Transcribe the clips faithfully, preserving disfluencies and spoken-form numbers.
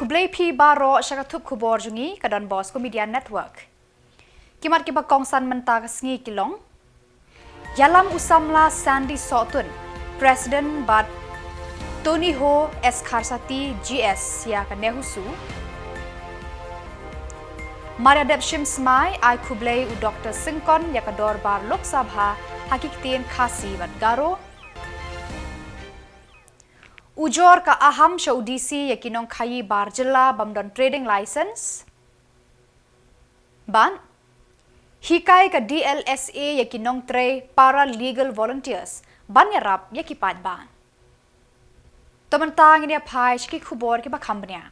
Khublei phi baroh sha ka thup khubor jong ngi ka Don Bosco Media Network. Ki mat kiba kongsan mynta ka sngi ki long: Ïalam u samla Sandy Sohtun, President, bad Tony Ho S Kharsati G S ïa ka NEHUSU. Mar ïadep shim smai, ai khublei u Doktor Syngkon ïa ka Dorbar Lok Sabha ha ki ktien Khasi bad Garo. Ujor ka aham sha u D C ïa ki nongkhaïi bar jylla bym don trading license. Bad hikai ka D L S A ïa ki nongtrei paralegal volunteers ban ïarap ïa ki paidbah. To mynta ngin ïa phai sha ki khubor kiba kham bniah.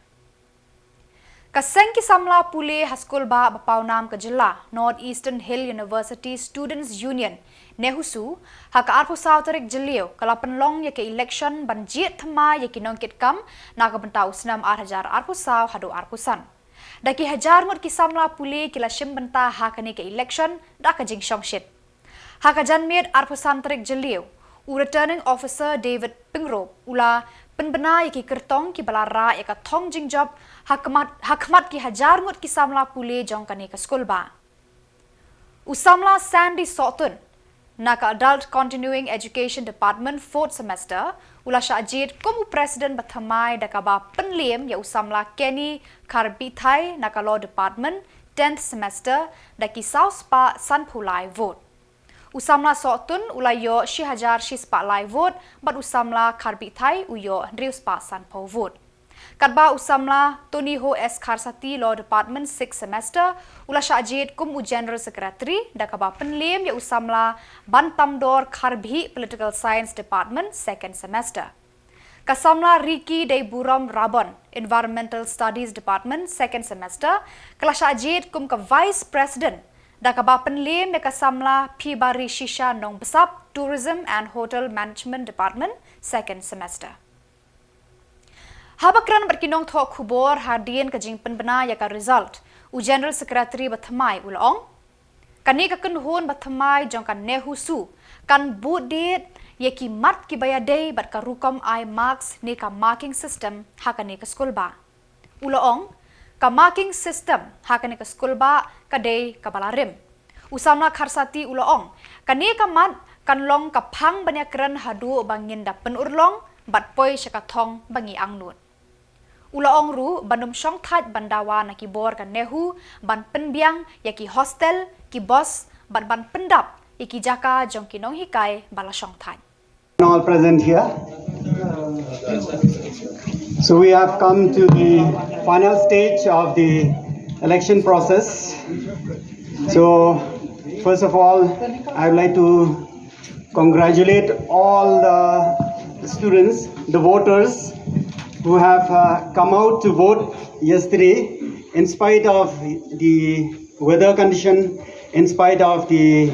Ka seng ki samla pule ha skulbah ba pawnam ka jylla, North Eastern Hill University Students Union, NEHUSU, ha ka arphew saw tarik Jylliew ka la pynlong ïa ka election ban jied thymmai ïa ki nongkitkam na ka bynta u snem ar hajar arphew saw haduh arphew san. Da ki hajar ngut ki samla pule ki la shim bynta ha kane ka election da ka jingshongshit. Ha ka janmiet arphew san tarik Jylliew, u Returning Officer David Pyngrope u la pynbna ïa ki kyrtong kiba la rah ïa ka thong jingjop ha khmat, ha khmat ki hajar ngut ki samla pule jong kane ka skulbah. U samla Sandy Sohtun na ka Adult Continuing Education Department fourth semester u la shah jied kum u President ba thymmai da kaba pynliem ïa u samla Kenny Kharbihthai na ka Law Department tenth semester da ki saw spah sanphew lai vote. U samla Sohtun u la ïoh shi hajar shi spah lai vote bad u samla Kharbihthai u ïoh hynriew spah sanphew vote. Katba u samla Tony Ho S Kharsati Law Department sixth semester u la shah jied kum u General Secretary da kaba pynliem ïa u samla Bantamdor Kharbih Political Science Department second semester. Ka samla Ricky Deiburom Rabon Environmental Studies Department second semester ka la shah jied kum ka Vice President da kaba pynliem ïa ka samla Phibari Shisha Nongbsap Tourism and Hotel Management Department second semester. Haba kren bad ki nongthoh khubor hadien ka jingpynbna ïa ka result, u General Secretary ba thymmai u la ong, kane ka kynhun ba thymmai jong ka NEHUSU kan bud diet ïa ki mat kiba ïadei bad ka rukom ai marks ne ka marking system ha kane ka skulbah. U la ong, ka marking system ha kane ka skulbah ka dei kaba la rim. U samla Kharsati u la ong, kane ka mat kan long ka phang ban ïakren haduh ba ngin da pynurlong bad poi sha ka thong ba ngi angnud. U la ong ruh ban ym shongthait ban dawa na ki bor ka NEHU ban pynbiang ïa ki hostel, ki bus bad ban pyndap ïa ki jaka jong ki nonghikai ba la shongthait. All present here. So we have come to the final stage of the election process. So first of all, I would like to congratulate all the students, the voters who have uh, come out to vote yesterday in spite of the weather condition, in spite of the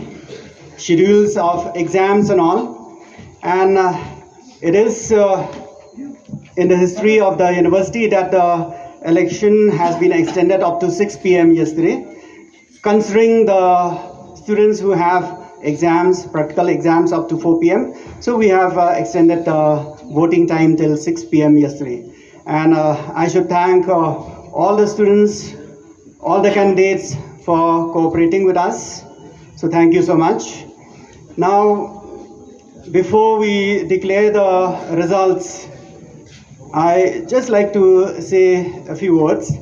schedules of exams and all. And uh, it is uh, in the history of the university that the election has been extended up to six p m yesterday, considering the students who have exams, practical exams up to four p m. So we have uh, extended the voting time till six p m yesterday. And uh, I should thank uh, all the students, all the candidates for cooperating with us. So thank you so much. Now, before we declare the results, I just like to say a few words.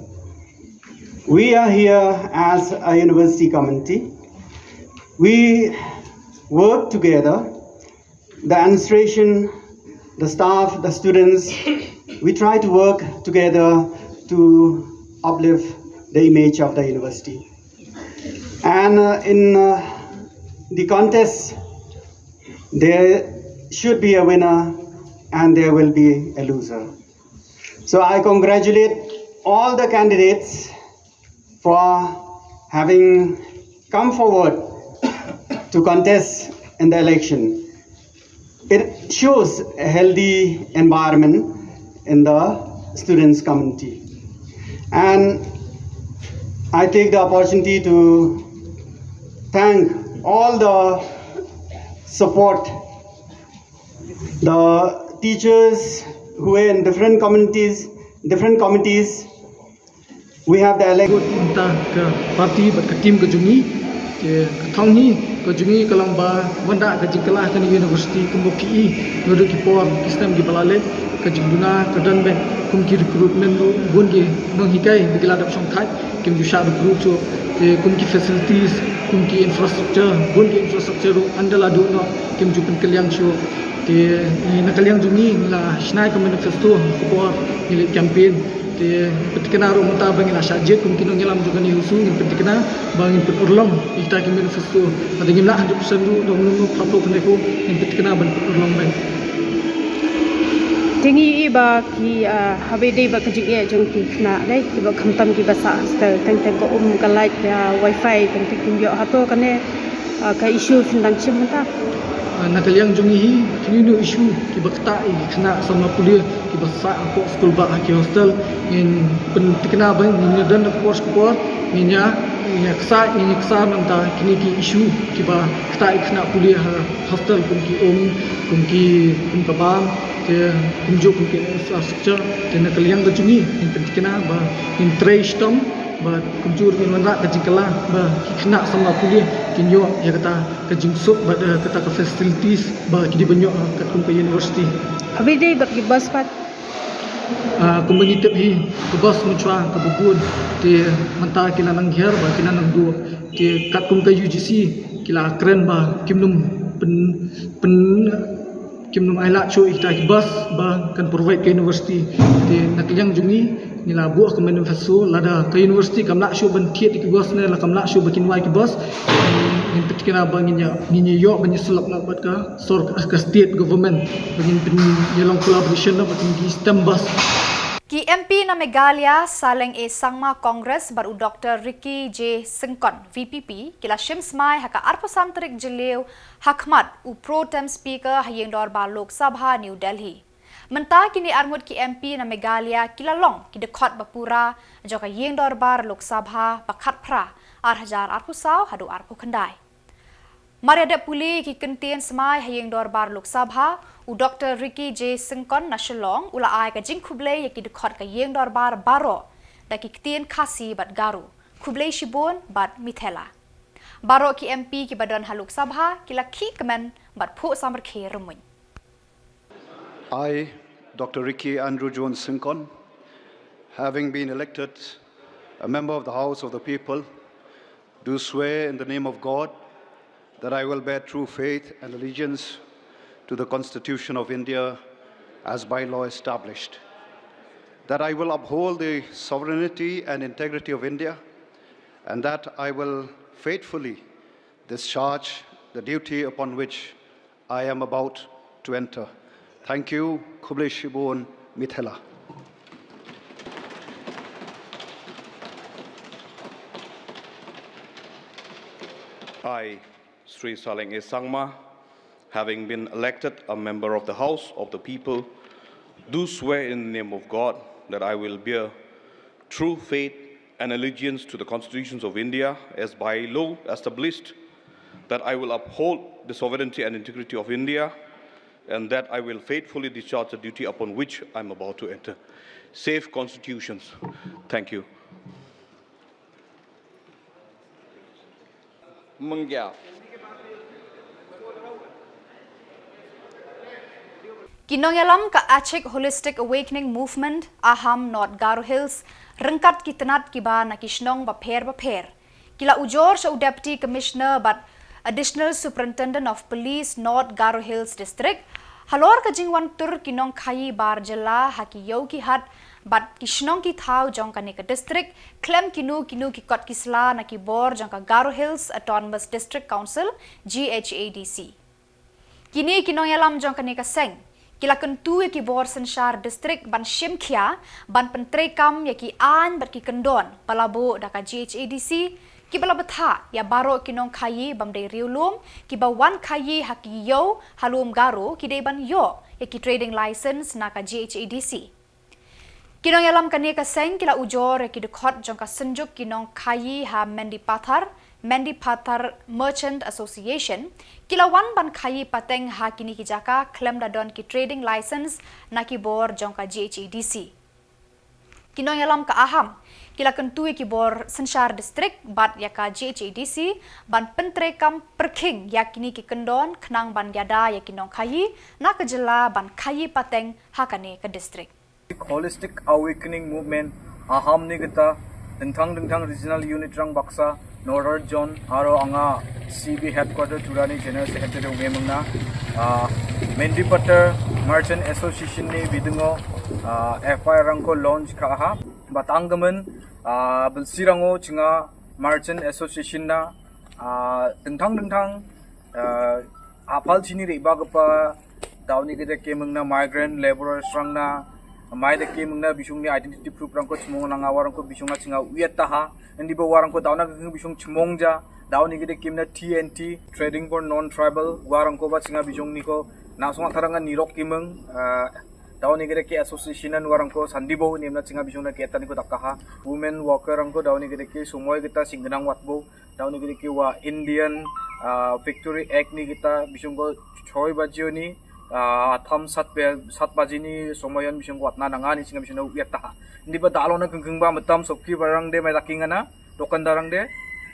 We are here as a university community. We work together, the administration, the staff, the students. We try to work together to uplift the image of the university. And uh, in uh, the contest, there should be a winner and there will be a loser. So I congratulate all the candidates for having come forward to contest in the election. It shows a healthy environment in the students' community. And I take the opportunity to thank all the support, the teachers who were in different communities, Different committees, we have the elect- Mynta ka party bad ka team ka jong ngi, ka thong hi ka jong ngi ka long ba wanrah ka jingkylla kane ka university kumba phi i, naduh ki por ki snem kiba la leit, ka jingduna ka don beit, kum ki recruitment ruh, bun ki nonghikai ba ki la dep shongthait kim ju shah recruit shuh. Te kum ki facilities, kum ki infrastructure, bun ki infrastructure ruh ynda la duh noh kim ju pynkylliang shuh. Te ngi na ka liang jong ngi ngi la shna ka manifesto ka por ngi leit campaign. Te ngi pynthikna ruh mynta ba ngi la shah jied kum ki nongïalam jong kane ka HUSU, ngi pynthikna ba ngin pynurlong ïa kita ki manifesto. Lada ngim lah hundred percent ruh, da ngin pynurlong, ngi pynthikna ban pynurlong beit. Te ngi i ba ki, ah, haba ïadei bad ka jingeh jong ki khynnah, dei kiba khamtam kiba sah hostel, teng teng ka um ka light, ah, wifi, teng teng kim ïoh, hato kane, ah, ka issue phin dang shim mynta? Ah, na ka liang jong ngi hi, kine ki issue kiba ktah ïa ki khynnah samla pule kiba sah hapoh skul bad ha ki hostel, ngin pynthikna ba ngin ïa don da ka por sha ka por, ngin ïa, ngin ïa ksah, ngin ïa ksah mynta kine ki issue kiba ktah ïa ki khynnah pule ha hostel, kum ki um, kum ki, kum ka bam, te kumjuh kum ki infrastructure. Te na ka liang ka jong ngi ngin pynthikna ba ngin trei shitom, ba kumjuh ruh ngin wanrah ka jingkylla ba ki khynnah samla pule kin ïoh ïa kata ka jingsuk bad, eh, kata ka facilities ba ki dei ban ïoh, eh, katkum ka university. Haba ïadei bad ki bus pat? Ah, kumba ngi tip hi, ka bus mynshuwa kaba bun, te mynta ki la nang hiar bad ki la nang duh. Te katkum ka U G C ki la kren ba kim nym pyn, pyn, kim nym ailad shuh ïa kita ki bus ba kan provide ka university. Te na ka liang jong ngi ngi la buh ka manifesto, lada ka university kam lah shuh ban thied ïa ki bus ne la kam lah shuh ba kin wai ki bus, ngin pynthikna ba ngin ïa, ngin ïa ïoh ban ïasyllok noh bad ka sor, ka state government ba ngin pynïalong collaboration noh bad ki STEM bus. Ki M P na Meghalaya, Saleng A Sangma, Congress, bad u Doctor Ricky J Syngkon, V P P, ki la shim smai ha ka arphew san tarik Jylliew ha khmat u Pro Tem Speaker ha Ïing Dorbar Lok Sabha, New Delhi. Mynta kine arngut ki M P na Meghalaya ki la long ki dkhot ba pura jong ka Ïing Dorbar Lok Sabha ba khatphra, ar hajar arphew saw haduh arphew khyndai. Mar ïa dep pule ïa ki kyntien smai ha Ïing Dorbar Lok Sabha, u Doctor Ricky J Syngkon na Shillong u la ai ka jingkhublei ïa ki dkhot ka Ïing Dorbar baroh da ki ktien Khasi bad Garo, khublei shibun bad mithela. Baroh ki M P kiba don ha Lok Sabha ki la khih kmen bad phuh samrkhie rymmuiñ. I, Doctor Ricky Andrew Jones Syngkon, having been elected a member of the House of the People, do swear in the name of God that I will bear true faith and allegiance to the Constitution of India as by law established, that I will uphold the sovereignty and integrity of India, and that I will faithfully discharge the duty upon which I am about to enter. Thank you. Khublei shibun, mithela. I, Sri Saleng A Sangma, having been elected a member of the House of the People, do swear in the name of God that I will bear true faith and allegiance to the constitutions of India as by law established, that I will uphold the sovereignty and integrity of India, and that I will faithfully discharge the duty upon which I am about to enter. Safe constitutions. Thank you. Mynta ki nongïalam ka Achik Holistic Awakening Movement, AHAM, North Garo Hills, ryngkat ki tnat kiba na ki shnong bapher bapher, ki la ujor sha u Deputy Commissioner bad Additional Superintendent of Police, North Garo Hills District, halor ka jingwan tur ki nongkhaïi bar jylla ha ki ïew ki hat bad ki shnong ki thaw jong kane ka district, khlem kino kino ki kot ki sla na ki bor jong ka Garo Hills Autonomous District Council, G H A D C. Kine ki nongïalam jong kane ka seng ki la kyntu ïa ki bor synshar district ban shim khia, ban pyntreikam ïa ki aiñ bad ki kyndon ba la buh da ka G H A D C, kiba la bthah ïa baroh ki nongkhaïi bym dei riewlum kiba wan khaïi ha ki ïew ha lum Garo ki dei ban ïoh ïa ki trading license na ka G H A D C. Ki nongïalam kane ka seng ki la ujor ïa ki dkhot jong ka Synjuk ki Nongkhaïi ha Mendipathar, Mendipathar Merchant Association, ki la wan ban khaïi pateng ha kine ki jaka khlem da don ki trading license na ki bor jong ka G H A D C. Ki nongïalam ka AHAM ki la kyntu ïa ki bor synshar district bad ïa ka GHADC ban pyntreikam pyrkhing ïa kine ki kyndon khnang ban ïada ïa ki nongkhaïi na ka jylla ban khaïi pateng ha kane ka district. Holistic Awakening Movement, AHAM ni kita, dingthang-dingthang regional unit rangbaksa, Northern Zone, aro anga CB headquarter Tura ni general secretary ong e mynna, ah, Mendipathar Merchant Association ni bidungo, ah, FIR rangko launch ka aha, batang gamen, ah, bilsi rango chinga Merchant Association na, ah, dingthang-dingthang, ah, apal chini reba gapa, dauni gede ke mengna migrant laborers rangna, mai de ke mengna bisung ni identity proof rangko chmong nanga warangko bisung na chinga uyat taha, ndi ba warangko dauna ke bisung chmong ja, dauni gede ke mengna TNT, Trading for Non-Tribal, warangko ba chinga bisung ni ko, na sunga taranga nirok ke meng, ah, dauni gede ke association an warangko sandibo ni mna chinga bisung na ke tani ko takaha, women worker rangko dauni gede ke sumoi kita singgenang watbo, dauni gede ke wa Indian, ah, Victory Act ni kita bisung ko choi baji ni, ah, tham sat pe, sat baji ni somoyan bisung ko watna nanga ni chinga bisung na uyat taha. Ndi ba dalo na kengkeng ba metam sopki barang de mai taking ana, dokan darang de,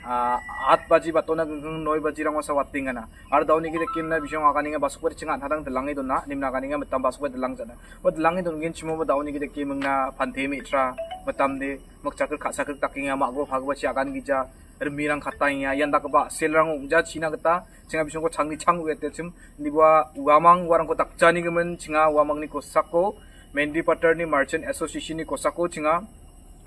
ah, at baji batona kengkeng noi baji rang wasa wating ana. Ar dauni gede ke mna bisung akani nga basuk wer chinga hadang delangi dona, nimna akani nga metam basuk wer delang jana. Wa delangi don gen chimo ba dauni gede ke mengna phanthe mitra, metam de, mak chakir kha chakir taking ya mak go phag ba chi akan gija, rmirang khatang ya, yan dak ba, sel rang ung ja china kata, chinga bisung ko changni chang uet te chim, ni ba wamang warang ko takcha ni gemen, chinga wamang ni ko sako, Mendipathar ni Merchant Association ni ko sako, chinga,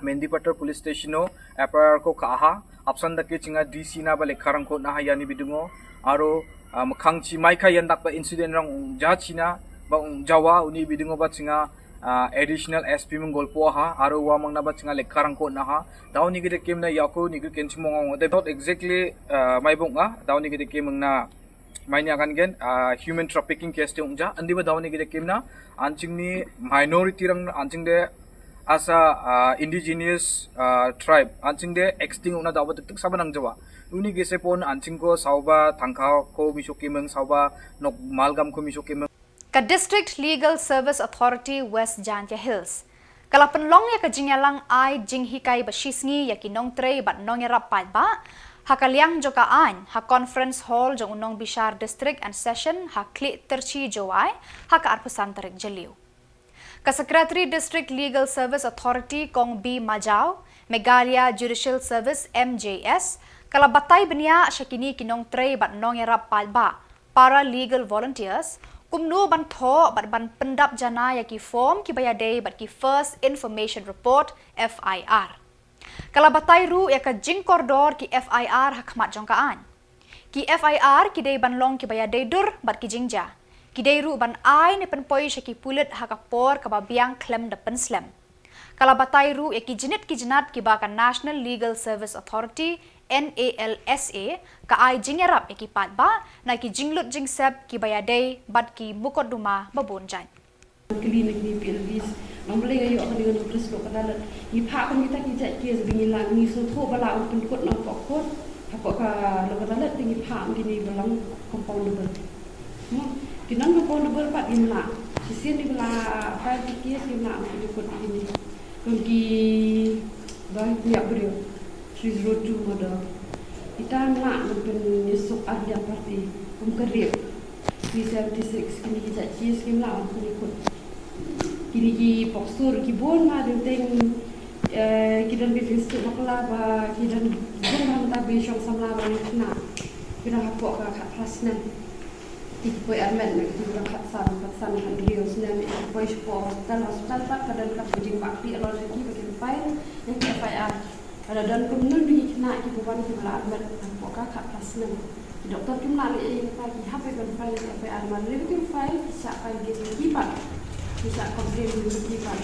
Mendipathar Police Station no, FIR ko ka aha, apsan dake chinga DC na ba lekha rang ko na ha yani bidungo, aro, ah, mekhang chi mai kha yan dak ba incident rang ung ja china, ba ung jawa, uni bidungo ba chinga, ah, additional SP Mengolpo ha, aro wamang na ba chinga lekha rang ko na ha, dauni gede ke mna yako ni gede ken chimong ong, they not exactly, ah, mai bong ah, dauni gede ke mengna, mai ni akan gen, ah, human trafficking case te ung ja, andi ba dauni gede ke mna, anching ni minority rang anching de, asa, ah, indigenous, ah, tribe, anching de extinct una dawa tuk tuk sabanang jawa. Uni gese pon anching ko sauba thangka ko misho ke meng sauba nok malgam ko misho ke meng. Ka District Legal Service Authority West Jaintia Hills ka la pynlong ïa ka jingïalang ai jinghikai ba shisngi ïa ki nongtrei bad nongïarap paidbah ha ka liang jong ka aiñ ha Conference Hall jong u nongbishar District and Session ha Khlieh Tyrshi Jowai ha ka arphew san tarik Jylliew. Ka Secretary District Legal Service Authority Kong B Majaw, Meghalaya Judicial Service M J S, ka la batai bniah sha kine ki nongtrei bad nongïarap paidbah, para legal volunteers, kumno ban thoh bad ban pyndap jana ïa ki form kiba ïadei bad ki First Information Report, F I R. Ka la batai ruh ïa ka jingkordor ki F I R ha khmat jong ka aiñ. Ki F I R ki dei ban long kiba ïadei dur bad ki jingjia. Ki dei ruh ban ai ne pynpoi sha ki pulit ha ka por kaba biang khlem da pynslem. Ka la batai ruh ïa ki jnit ki jnat kiba ka National Legal Service Authority, N A L S A, ka ai jingïarap ïa ki paidbah na ki jinglut jingsep kiba ïadei bad ki mukotduma ba bun jait. Kylli na kine P L Vs. Nang balei nga ïoh kane ka notice ka adalat. Ngi phah kum kita ki jait case ba ngi la ngi sngewthuh ba la ong pynkut nang ka court. Hapoh ka lok adalat te ngi phah kine ba long compoundable. Mo, ki non compoundable pat ngim lah. Shisien ngi ba la file ki case ngim lah ban pynkut kine. Kum ki ba ngi ïa briew. Three zero two murder. Kita ngim lah ban pynïasuk ar liang party. Kum ka rape. Three seventy six kine ki jait case ngim lah ban pynkut. Kine ki pokso ki bun ma dang teng, eh, ki don bad institute bakla ba ki don bun ma mynta ba shong samla ba ngi kena. Ki don hapoh ka khatphra snem. Ki poi armet na ki don khatsan, khatsan khathynriew snem, ki poi shapoh hospital, hospital pat ka don ka jingbakla ïa ki ba kin file ïa ki F I R. Lada don kumno ngi kena ki ba wan ki ba la armet hapoh ka khatphra snem. Ki doktor kim lah leh ei ei, ki hap ban file F I R, mar lei kim file, ki shah file case ïa ki pat. Ki shah complain ïa ki pat.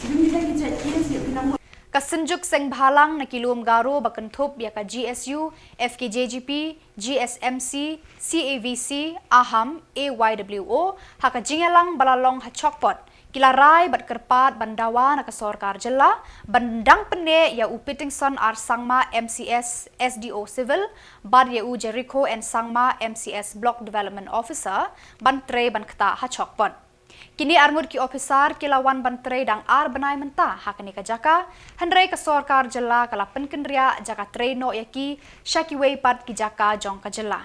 Ki mih da ki jait case ïa ki nang. Ka Synjuk Seng Bhalang na ki lum Garo ba kynthup ïa ka G S U, F K J G P, G S M C, C A V C, AHAM, A Y W O, ha ka jingïalang ba la long ha Chokpot, ki la rai bad kyrpad ban dawa na ka sorkar jylla ban dang pynneh ïa u Pitingson R Sangma, M C S, S D O Civil, bad ïa u Jericho N Sangma, M C S Block Development Officer, ban trei ban ktah ha Chokpot. Kine arngut ki ophisar ki la wan ban trei dang ar bnai mynta ha kane ka jaka, hynrei ka sorkar jylla ka la pynkynriah jaka trei noh ïa ki sha kiwei pat ki jaka jong ka jylla.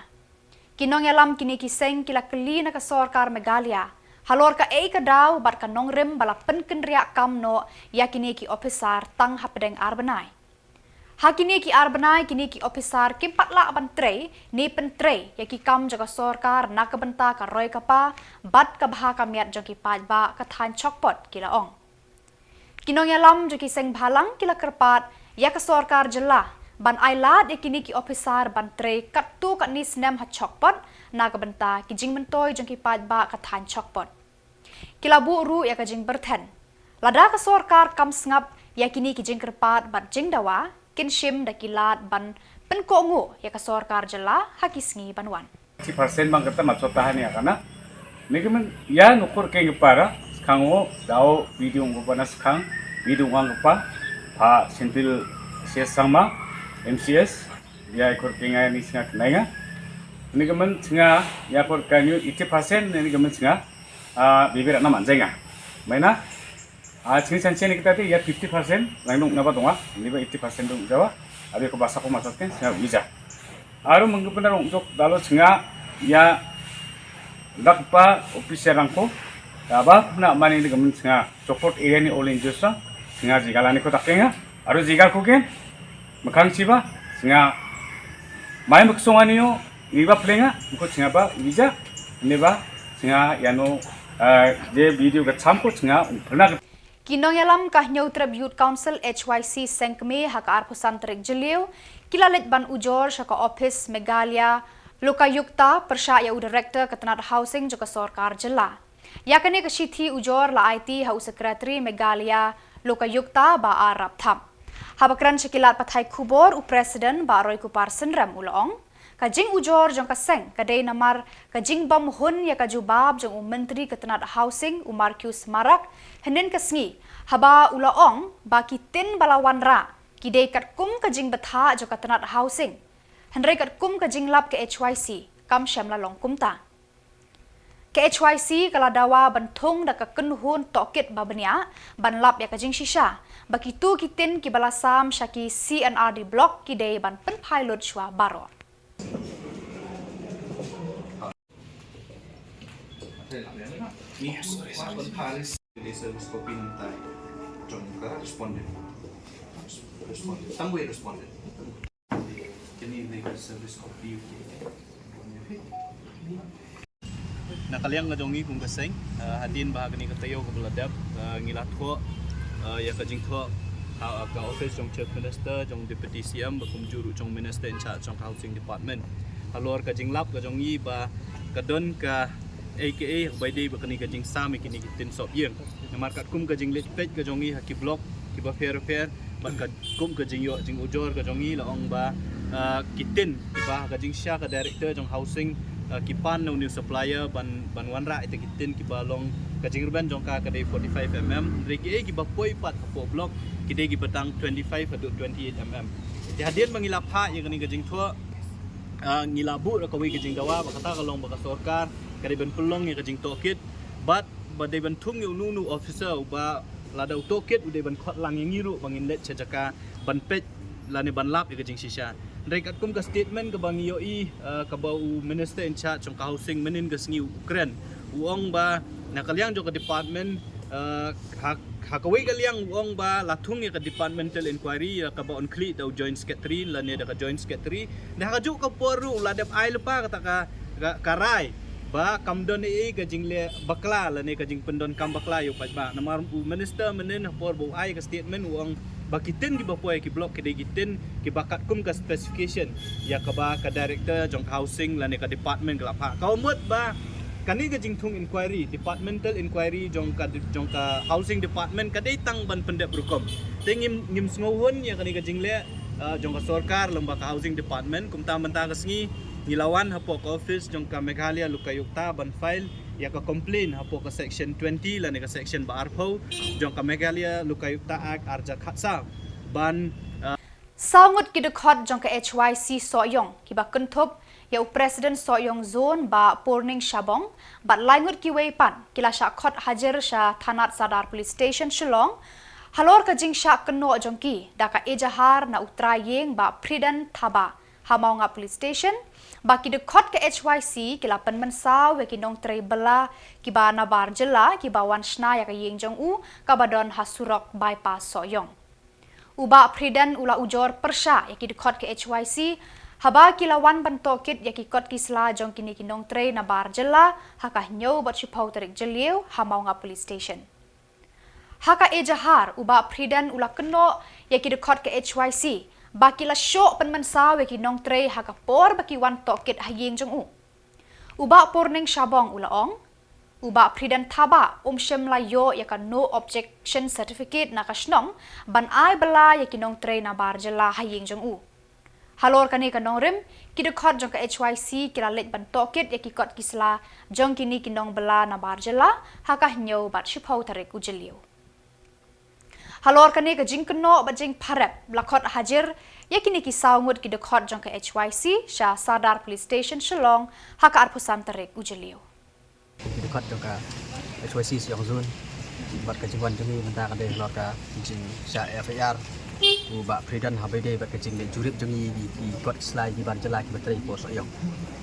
Ki nongïalam kine ki seng ki la kylli na ka sorkar Meghalaya halor kaei ka daw bad ka nongrim ba la pynkynriah kam noh ïa kine ki ophisar tang hapdeng ar bnai. Ha kine ki ar bnai kine ki ophisar kim pat lah ban trei ne pyntrei ïa ki kam jong ka sorkar na ka bynta ka roi ka par bad ka bha ka miat jong ki paidbah ka thaiñ Chokpot, ki la ong. Ki nongïalam jong ki seng bhalang ki la kyrpad ïa ka sorkar jylla ban ai lad ïa kine ki ophisar ban trei katto katne snem ha Chokpot na ka bynta ki jingmyntoi jong ki paidbah ka thaiñ Chokpot. Ki la buh ruh ïa ka jingbyrthen, lada ka sorkar kam sngap ïa kine ki jingkyrpad bad jingdawa, kin shim da ki lad ban pynkohnguh ïa ka sorkar jylla ha ki sngi ban wan. Eighty percent bang kata ma chota hani akana. Nigi men ya nukur keng para, skango dao video ngupana skang, video ngupana pa, pa Senthil Sangma, M C S, ya ikur kenga ni snga kenanga. Nigi men snga ya kur kanyu eighty percent, nigi men snga, ah, bibir ana manjenga. Maina, ah, chini chanchen kita ti ya fifty percent, langdung naba tonga, niba eighty percent dung jawa, abi ko basa ko masat ken, snga wija. Aro mengkepena rong jok dalo snga ya dakpa officer rangko, ya ba na mani nigi men snga Chokpot area ni all injusra, snga jigalani ko takenga, aro jigal ko ken, Mekhang chiba, snga mai meksong anio, niba plenga, ko snga ba, wija, niba, snga yano, eh, je video ka chamko snga, pernah. Ki nongïalam ka Hynñiewtrep Youth Council H Y C seng kmie ha ka arphew san tarik Jylliew, ki la leit ban ujor sha ka ophis Meghalaya Lokayukta pyrshah ïa u director ka tnat housing jong ka sorkar jylla. Ïa kane ka shithi ujor la aiti ha u Secretary Meghalaya Lokayukta Bah R Rapthap. Haba kren sha ki lad pathai khubor u President Bah Roykupar Synrem u la ong, ka jingujor jong ka seng ka dei namar ka jingbym hun ïa ka jubab jong u Myntri ka tnat housing u Marcuise Marak hynnin ka sngi, haba u la ong ba ki tin ba la wanrah ki dei katkum ka jingbthah jong ka tnat housing. Hynrei katkum ka jinglap ka H Y C kam shym la long kumta. Ka H Y C ka la dawa ban thung da ka kynhun tohkit ba bniah ban lap ïa ka jingshisha ba kito ki tin kiba la sam sha ki C and R D block ki dei ban pynphai lut shuwa baroh. Ni service copy nangtai jong ka respondent. Respondent. Tangwei respondent. Kini legal service copy. Na ka liang ka jong ngi kum ka seng, ah, hadien ba ha kane ka taïew kaba la dep, ah, ngi la thoh, ah, ïa ka jingthoh ha ka office jong Chief Minister, jong Deputy C M, ba kumjuh ruh jong Minister in charge jong ka Housing Department. Halor ka jinglap ka jong ngi ba ka don kaei kaei ba dei ba kane ka jingsam ïa kine ki tin sop ïing. Namar katkum ka jingleit peit ka jong ngi ha ki block kiba pher pher, bad katkum ka jingïoh jingujor ka jong ngi la ong ba, ah, ki tin kiba ha ka jingshisha ka director jong housing, ah, ki pan na u new supplier ban, ban wanrah ïa kita ki tin kiba long ka jingrben jong ka ka dei forty-five M M. Hynrei kiei kiba poi pat hapoh block ki dei kiba tang twenty-five haduh twenty-eight M M. Te hadien ba ngi la phah ïa kane ka jingthoh, ah, ngi la buh da kawei ka jingdawa ba kata ka long ba ka sorkar ka dei ban pynlong ïa ka jingtohkit bad ba dei ban thung ïa uno uno officer uba lada u tohkit u dei ban khot lang ïa ngi ruh ba ngin leit sha jaka ban peit lane ban lap ïa ka jingshisha. Hynrei katkum ka statement kaba ngi ïohi, eh, kaba u Minister in charge jong ka housing mynhynnin ka sngi u kren, u ong ba na ka liang jong ka department, eh, ha, ha kawei ka liang u ong ba la thung ïa ka departmental inquiry ïa kaba un khlieh da u Joint Secretary lane da ka Joint Secretary. Da ha kajuh ka por ruh la dep ai lypa kata ka, ka, ka rai ba kam don ei ei ka jingleh bakla lane ka jingpyndonkam bakla ïa u paidbah. Namar u Minister mynhynnin ha por ba u ai ka statement u ong ba ki tin kiba poi ki block ki dei ki tin kiba katkum ka specification ïa kaba ka director jong ka housing lane ka department ka la phah. Ka mut ba kane ka jingthung inquiry, departmental inquiry jong ka, jong ka housing department ka dei tang ban pyndep rukom. Te ngim, ngim sngewhun ïa kane ka jingleh, ah, jong ka sorkar lyngba ka housing department. Kumta mynta ka sngi ngi la wan hapoh ka office jong ka Meghalaya Lokayukta ban file ïa ka complaint hapoh ka section twenty lane ka section ba arphew jong ka Meghalaya Lokayukta Act arhajar khatsaw ban, ah, saw ngut ki dkhot jong ka H Y C Sohiong kiba kynthup Ïa u President Sohiong Zone Bah Purning Shabong bad laingut kiwei pat ki la shah khot hajir sha Thanat Sadar Police Station Shillong halor ka jingshah kynnoh jong ki da ka ejahar na u trai ïing Bah Pridan Thabah ha Mawngap Police Station ba ki dkhot ka H Y C ki la pynmynsaw ïa ki nongtrei bylla kiba nabar jylla kiba wan shna ïa ka ïing jong u kaba don ha surok bypass Sohiong. U Bah Pridan u la ujor pyrshah ïa ki dkhot ka H Y C haba ki la wan ban tohkit ïa ki kot ki sla jong kine ki nongtrei nabar jylla ha ka hynñiew bad shiphew tarik Jylliew ha Mawngap Police Station. Ha ka ejahar u Bah Pridan u la kynnoh ïa ki dkhot ka H Y C ba ki la shoh pynmynsaw ïa ki nongtrei ha ka por ba ki wan tohkit ha ïing jong u. U Bah Purning Shabong u la ong, u Bah Pridan Thabah um shym la ïoh ïa ka no objection certificate na ka shnong ban ai bylla ïa ki nongtrei nabar jylla ha ïing jong u. Halor kane ka nongrim, ki dkhot jong ka H Y C ki la leit ban tohkit ïa ki kot ki sla jong kine ki nongbylla nabar jylla ha ka hynñiew bad shiphew tarik u Jylliew. Halor kane ka jingkynnoh bad jingpharep la khot hajir ïa kine ki saw ngut ki dkhot jong ka H Y C sha Sadar Police Station Shillong ha ka arphew san tarik u Jylliew. Ki dkhot jong ka H Y C Sohiong Zone bad ka jingwan jong ngi mynta ka dei halor ka jingshah F I R u Bah Pridan haba ïadei bad ka jingleit jurip jong ngi ïa ki kot ki sla kiba jylla kiba trei por Sohiong.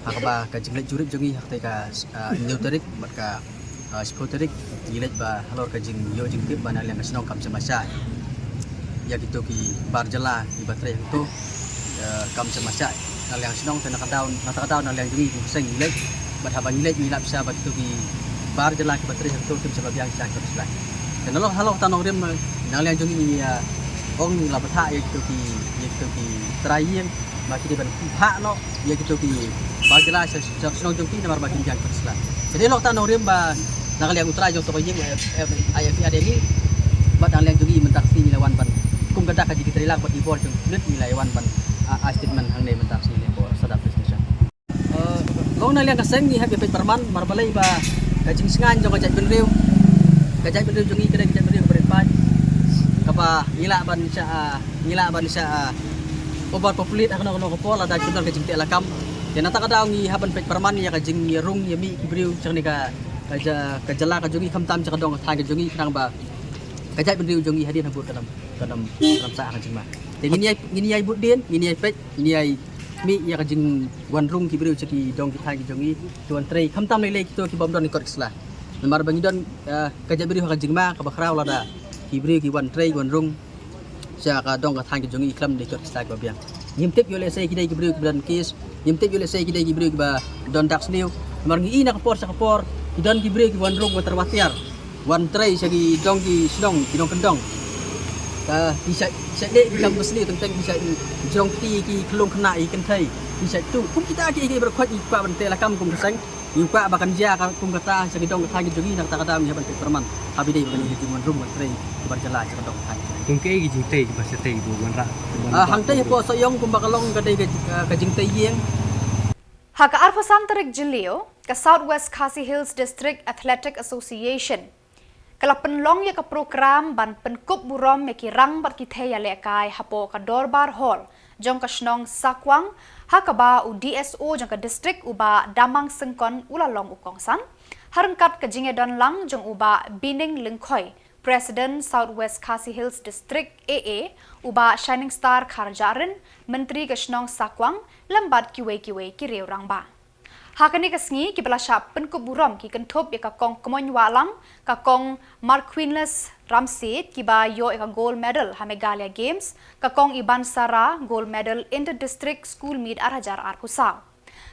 Ha kaba ka jingleit jurip jong ngi ha kata ka, ah, hynñiew tarik bad ka, ah, shiphew tarik ngi leit ba halor ka jingïoh jingtip ba na liang ka shnong kam shym la shah ïa kito ki bar jylla kiba trei hangto, eh, kam shym la shah na liang shnong te na ka daw, na ka daw na liang jong ngi kum ka seng ngi leit. Bad haba ngi leit ngi lap sha ba kito ki bar jylla kiba trei hangto kim shym la biang sha ki kot ki sla. Te na halor kata ka nongrim na liang jong ngi ngi, eh, ong la bthah ïa kito ki, ïa kito ki trai ïing ba ki dei ban phah noh ïa kito ki bar jylla sha, sha shnong jong ki namar ba kim biang ki kot ki sla. Te na halor kata ka nongrim ba na ka liang u trai jong kito ki ïing, eh, eh, ai F I R ïa ngi bad na liang jong ngi mynta ka sngi ngi la wan ban kum kata ka jingtrei lang bad ki bor jong ki pulit ngi la wan ban, ah, ai statement hangne mynta ka sngi ha Sadar Police Station. Eh, long na liang ka seng ngi hap ïa peit pyrman namar balei ba ka jingsngaiñ jong ka jaitbynriew, ka jaitbynriew jong ngi ka dei ka jaitbynriew kaba rit paid kaba ngi lah ban shah, ah, ngi lah ban shah, ah, overpopulate ha kano kano ka por lada kim don ka jingteh lakam. Te na kata ka daw ngi hap ban peit pyrman ïa ka jingïarung ïa mih ki briew sha kane ka, ka ja-, ka jylla ka jong ngi khamtam sha ka dong ka thaiñ ka jong ngi khnang ba ka jaitbynriew jong ngi hadien habud kan ym, kan ym, kan ym sah ha ka jingma. Te ngin ïai, ngin ïai bud dien, ngin ïai peit, ngin ïai mih ïa ka jingwan rung ki briew sha ki dong ki thaiñ ki jong ngi ki wan trei khamtam lei lei kito ki bym don ki kot ki sla. Namar ba ngi don, eh, ka jaitbynriew ha ka jingma kaba khraw lada ki briew ki wan trei ki wan rung sha ka dong ka thaiñ ka jong ngi khlem da ki kot ki sla kiba biang. Ngim tip ïoh lehse ki dei ki briew kiba don case, ngim tip ïoh lehse ki dei ki briew kiba don dak sniew. Namar ngi i na ka por sha ka por ki don ki briew ki wan rung wan tyrwa tiar, wan trei sha ki dong ki shnong ki nongkyndong. Ka ki shait, shait leh ki kam ka sniew teng teng ki shait jrong kti ki khlung khynnah ki kynthei ki shait tuh. Kum kita kiei kiei baroh khoit ngi kwah ban teh lakam kum ka seng. Ngi kwah ba kan jia ka kum kata sha ki dong ka thaiñ ki jong ngi na kata ka daw ngi hap ban peit pyrman haba ïadei bad kane ka jingwan rung wan trei ki bar jylla sha ka dong ka thaiñ. Kum kiei ki jingtei kiba shatei kiba wanrah? Ah, hangtei hapoh Sohiong kumba ka long ka dei ka, ka jingtei ïing. Ha ka arphew san tarik Jylliew, ka South West Khasi Hills District Athletic Association ka la pynlong ïa ka program ban pynkup burom ïa ki rang bad ki thei ïalehkai hapoh ka Dorbar Hall jong ka shnong Sakwang, ha kaba u D S O jong ka district u Bah Damang Syngkon u la long u kongsan, ha ryngkat ka jingïadon lang jong u Bah Bining Lyngkhoi, President South West Khasi Hills District A A, u Bah Shining Star Kharjahrin, Myntri ka shnong Sakwang, lem bad kiwei kiwei ki riew rangbah. Ha kane ka sngi kiba la shah pynkup burom ki kynthup ïa ka Kong Kmoin Wahlang, ka Kong Marquinless Ramsiej kiba ïoh ïa ka gold medal ha Meghalaya Games, ka Kong Iban Sara gold medal Inter District School Meet ar hajar arphew saw.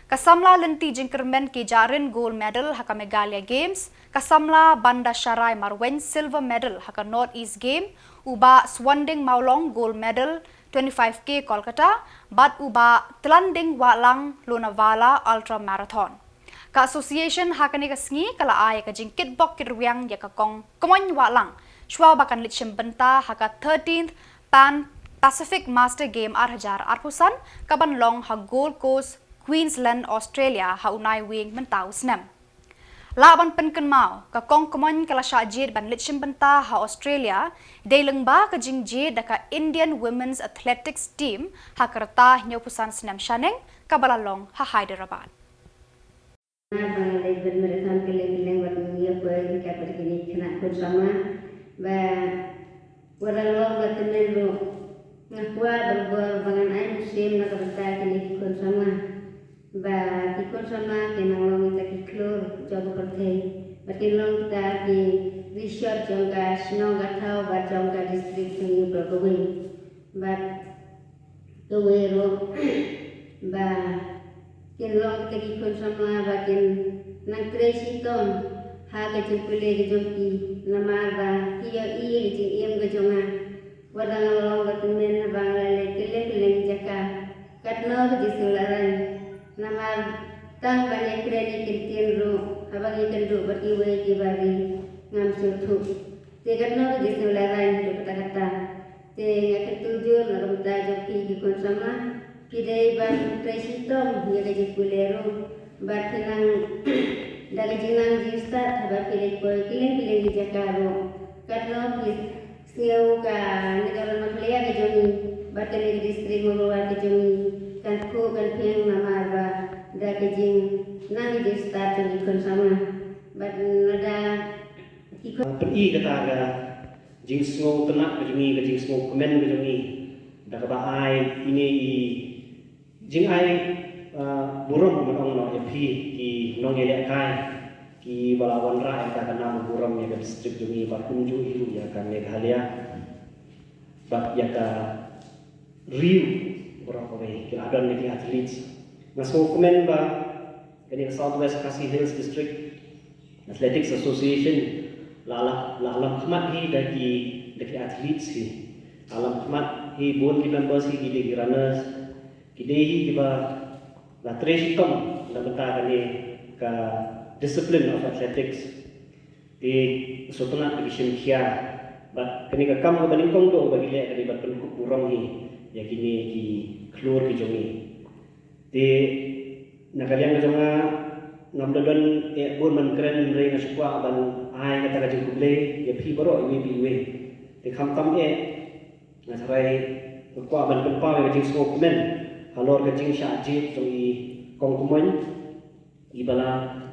Ka samla Lynti Jingkyrmen Kharjahrin gold medal ha ka Meghalaya Games, ka samla Banda Sharai Marwein silver medal ha ka North East Game, u Bah Swanding Mawlong gold medal twenty-five K Kolkata, bad u Bah Tlanding Wahlang Lonavala Ultra Marathon. Ka association ha kane ka sngi ka la ai ka jingkitbok kitrwiang ïa ka Kong Kmoin Wahlang shuwa ba kan leit shim bynta ha ka thirteenth Pan Pacific Master Game ar hajar arphew san kaban long ha Gold Coast, Queensland, Australia ha u Naiwieng mynta u snem. Lah ban pynkynmaw, ka Kong Kmoin ka la shah jied ban leit shim bynta ha Australia, dei lyngba ka jingjied da ka Indian Women's Athletics Team, ha ka rta hynñiewphew san snem shaneng, kaba la long ha Hyderabad. Ba nga leit ban mrad tam kylleng kylleng bad ngi ïa poi ryngkat bad kine ki khynnah khun samla ba wat la long ba tymmen ruh nga kwah ban bor ba ngan ai mynsiem na ka bynta kine ki khun samla. Ba ki khun samla ki nang long kita ki khlur jong ka pyrthei. Bad kin long kita ki rishot jong ka shnong ka thaw bad jong ka district jong ngi baroh kawei. Bad kawei ruh ba kin long kita ki khun samla ba kin nang trei shitom ha ka jingpule ka jong ki namar ba ki ïohi ïa ka jingim ka jong nga. Wat la nga long ba tymmen haba nga la leit kylleng kylleng ki jaka katno ka jingsngewlehrain. Namar tang ban ïakren ïa ki ktien ruh haba ngi kynduh bad kiwei kiba ri ngam sngewthuh. Te katno ka jingsngewlehrain haduh katta katta. Te nga kyntu jur na ka bynta jong phi ki khun samla. Phi dei ban trei shitom ïa ka jingpule ruh bad phi nang da ka jingnang jingstad haba phi leit poi kylleng kylleng ki jaka ruh. Katno phi sngew kane ka rangbah khlieh ka jong ngi bad kane ka district Mawlai ka jong ngi kan khuh kan phieng namar ba da ka jingnang jingstad jong ki khun samla. Bad lada ki khun Pyni kata ka jingsngewtynnat ka jong ngi, ka jingsngewkmen ka jong ngi da kaba ai ine i jingai, ah, burom ban ong noh ïa phi ki nongïalehkai kiba la wanrah ïa kata ka nam burom ïa ka district jong ngi bad kumjuh hi ruh ïa ka Meghalaya bad ïa ka ri baroh kawei, ki la don ïa ki athletes. Nga sngewkmen ba kane ka South West Khasi Hills District Athletics Association la, la, la lam khmat hi da ki, da ki athletes hi. La lam khmat hi bun ki members hi ki dei ki runners. Ki dei hi kiba la trei shitom na bynta kane ka discipline of athletics. Te sngewtynnat ba ki shim khia. Bad kane ka kam kaba nyngkong duh ba ki leh ka dei ban pynkup burom hi ïa kine ki khlur ki jong ngi. Te na ka liang ka jong nga ngam da don eh bun ban kren hynrei nga shu kwah ban ai kata ka jingkhublei ïa phi baroh iwei pa iwei. Te khamtam eh nga tharai nga kwah ban pynpaw ïa ka jingsngewkmen halor ka jingshah jied jong i Kong Kmoin iba la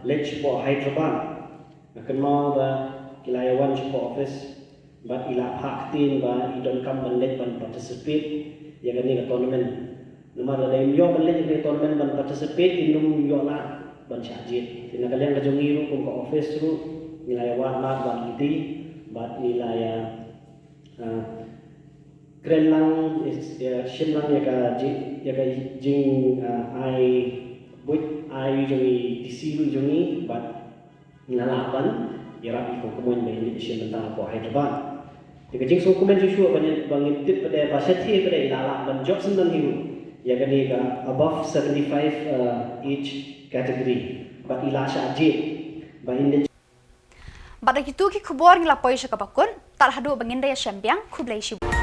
leit shapoh Hyderabad. Nga kynmaw ba ki la ïa wan shapoh office bad i la phah ktien ba i donkam ban leit ban participate ïa kane ka tournament. Namar lada im ïoh ban leit ïa kane ka tournament ban participate im nym ïoh lad ban shah jied. Te na ka liang ka jong ngi ruh kum ka office ruh ngi la ïa wad lad bad lade bad ngi la ïa, ah, kren lang, eh, ïa shim lang ïa ka jing, ïa ka jing, ah, ai buit ai jong i D C ruh jong i bad ngi la lah ban ïarap ïa i Kong Kmoin ba in leit shim bynta hapoh Hyderabad. Te ka jingsngewkmen shuh shuh ba ngin, ba ngin tip pat de ba shatei pat de i la lah ban jop syndon hi ruh ïa kane ka above seventy-five, uh, age category. Bad i la shah jied ba in leit. Bad da kitu ki khubor ngi la poi sha kaba kut, tad haduh ba ngin da ïashem biang, khublei shibun.